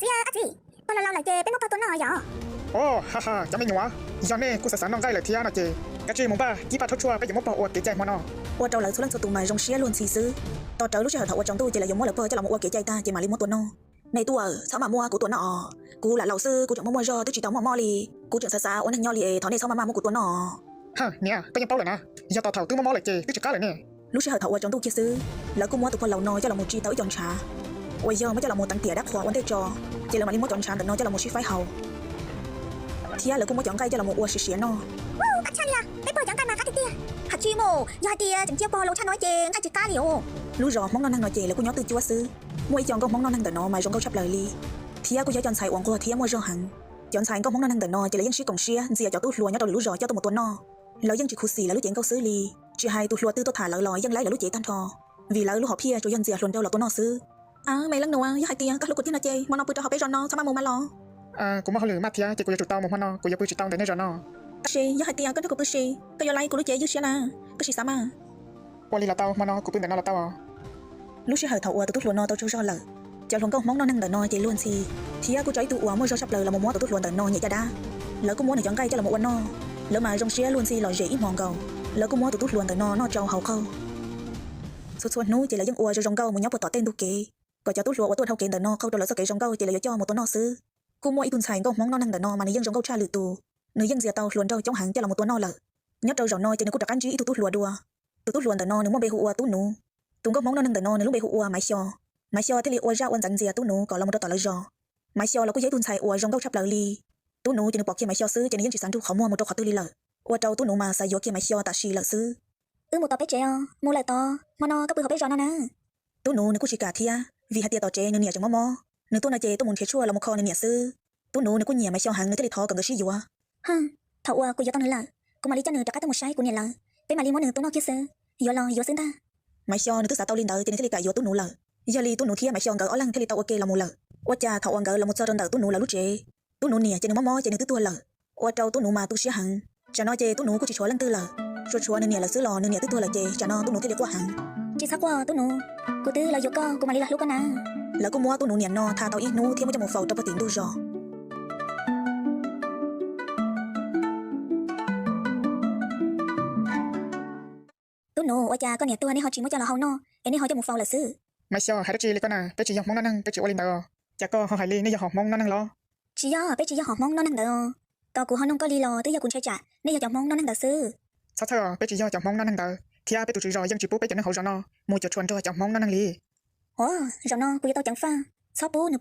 Txiv, ab txiv, pog laus laus lawm ces peb muab pog tua noj yom? Os, ha ha, cov me nyuam, yog nej kuj xav xav noj nqaij lawm thiab no ces kav tsij mus npaj cib paj rhaub tshuaj, peb yuav muab pog ua kev cai hmo no. Ua rau lawv txhua leej txhua tus mas zoo siab luag ntxhi xwb. Tos rawv lub sij hawm thaum ua tsaus ntuj ces lawv yuav muab lawv pog coj los mus ua kev cai tag ces mam li muab tua noj. Nej tuaj, txhob mam muab kuv tua noj os. Kuv lam laus xwb, kuv tseem muaj muaj zog twb tsis tau muaj mob li. Kuv tseem xav xav ua neej nyob li es thov nej txhob mam mam muab kuv tua noj. Ha, niam, koj yeej paub lawm na, yog tos thaum twb muaj mob lawm ces twb tsis qab lawm ne. Lub sij hawm thaum ua tsaus ntuj kiag xwb, lawv kuj muab tus pog laus no coj los mus tso tau ib co ntshav uas yog muab coj los mus teev tiam dab qhuas ua ntej tso, ces lawv mam li muab cov ntshav ntawm no coj los mus sib faib haus, thiab lawv kuj muab cov nqaij coj los mus ua siav siav noj. Peb pog cov nqaij mas qab tiag tiag. Hais tsis mus, yog hais tias tseem cia pog laus tshaj no ces nqaij tsis qab li os. Lub zos Hmoob noj neeg no ces lawv kuj nyob twj cuab xwb. Muaj ib co nkauj Hmoob noj neeg ntawm no mas zoo nkauj tshaj plaws li, thiab kuj yog cov ntxhais uas nquag thiab muaj zog heev. Cov ntxhais nkauj Hmoob noj neeg ntawm no ces lawv yeej sib koom siab ntxias cov tub hluas nyob rau lwm lub zos coj tuaj mus tua noj. Lawv yeej tsis khuv xim lawv lub cev nkauj xwb li, tsis hais tus hluas twg tuaj tham lawv los yeej laib lawv lub cev tag nrho, vim lawv lub hom phiaj tsuas yog ntxias hluas nraug los tua noj xwb. Aws, me leej nus, yog hais tias koj hlub kuv tiag no ces hmo no pw rau hauv peb zos no, txhob mam mus mas los. Kuv muaj hauj lwm maj thiab ces kuv yuav tsum tau mus hmo no, kuv yuav pw tsis tau ntawm nej zos no. Tab sis yog hais tias koj nrog kuv pw si, koj yuav laib kuv lub cev ywj siab na, koj sim xav mas. Ua li los tau, hmo no kuv pw ntawm no los tau os. Lub sij hawm thaum uas tus tub hluas no tau tsaug zog lawm, cov hluas nkauj Hmoob noj neeg ntawm no ces luag ntxhi, thiab kuj tso ib tug uas muaj zog tshaj plaws los mus muab tus tub hluas ntawm no nyiam caj dab. Lawv kuj muab nws cov nqaij coj los mus ua noj. Lawv mas zoo siab luag ntxhi los zem ib hmos nkaus. Lawv kuj muab tus tub hluas ntawm no noj tsau haus qaug. Txhua txhua hnub ces lawv yeej ua zoo zoo nkauj mus nyob puag tom tej ntug kev, kom cov tub hluas uas tuaj dhau kev ntawm no qaug rau lawv txoj kev zoo nkauj ces lawv yuav coj mus tua noj xwb. Kuj muaj ib tug ntxhais nkauj Hmoob noj neeg ntawm no mas nws yeej zoo nkauj tshaj lwm tus, nws yeej ntxias tau hluas nraug coob heev coj los mus tua noj lawm. Nyob rau zaum no ces nws kuj rov qab ntsib ib tug tub hluas dua. Tus tub hluas ntawm no nws muaj npe hu ua Tub Nuv. Tus nkauj Hmoob noj neeg ntawm no nws lub npe hu ua Maiv Xyo. Maiv Xyo thiaj li ua zaj ua ntxeev ntxias Tub Nuv kom los mus rau tom lawv zos. Maiv Xyo los kuj yog ib tug ntxhais uas zoo nkauj tshaj plaws li. Tub Nuv ces nws pom kiag Maiv Xyo xwb ces nws yeej tsis xav nrug qhov muag mus rau qhov twg li lawm, ua rau Tub Nuv mas xav yuav kiag Maiv Xyo tam sim lawm xwb. Wb mus tom peb tsev os, mus lawm tod, hmo no koj pw hauv peb zos no na. Tub Nuv nws kuj tsis kam thiab, vim hais tias tom tsev nws niam tseem mob mob, nws tuaj no ces tuaj mus nrhiav tshuaj los mus kho nws niam xwb. Tub Nuv nws kuj nyiam Maiv Xyo heev nws thiaj li thov kom nkawd sib yuav. Thaum uas kuv yuav tau nws lawm, kuv mam li coj nws rov qab tuaj mus saib kuv niam lawv, peb mam li muab nws tua noj kiag xwb. Yuav los yuav xwb ntag. Maiv Xyo nws twb xav tau li ntawd ces nws thiaj li kam yuav Tub Nuv lawm. Yog li Tub Nuv thiab Maiv Xyo nkawd ob leeg thiaj li tau ua ke los mus lawm. Ua cas thaum uas nkawd los mus txog rau ntawm Tub Nuv lawv lub tsev, Tub Nuv niam ces nws mob mob ces nws twb tuag lawm, ua rau Tub Nuv mas tu siab heev. Tsam no ces Tub Nuv kuj tsis tshuav leej twg lawm, tsuas tshuav nws niam lawm xwb los nws niam twb tuag lawm ces tsam no Tub Nuv thiaj li quaj heev. Tsis txhob quaj Tub Nuv, kuv twb los yuav koj, kuv mam li los hlub koj na. Lawv kuj muab Tub Nuv niam no tha tau ib hnub thiab muab coj mus faus rau puag tim ntug zos. Tub Nuv, ua cas koj niam tuag nej ho tsis muab coj los hau noj es nej ho coj mus faus lawm xwb? Maiv Xyo, hais dab tsi li koj na, peb tsis yog Hmoob noj neeg, peb tsis ua li ntawd. Cas koj ho hais li nej yog hom Hmoob noj neeg los? Tsis yog, peb tsis yog hom Hmoob noj neeg ntawd os. Tos kuv ho nug koj li los twb yog kuv ntshai tsam nej yog cov Hmoob noj neeg ntawd xwb. Txhob txhawj, peb tsis yog cov Hmoob noj neeg ntawd, thiab peb tus tswv zos yeej tsis pub peb cov neeg hauv zos no mus cuam tshuam nrog cov Hmoob noj neeg li. Os, zaum no kuv yuav tau ceev faj, txhob pub nws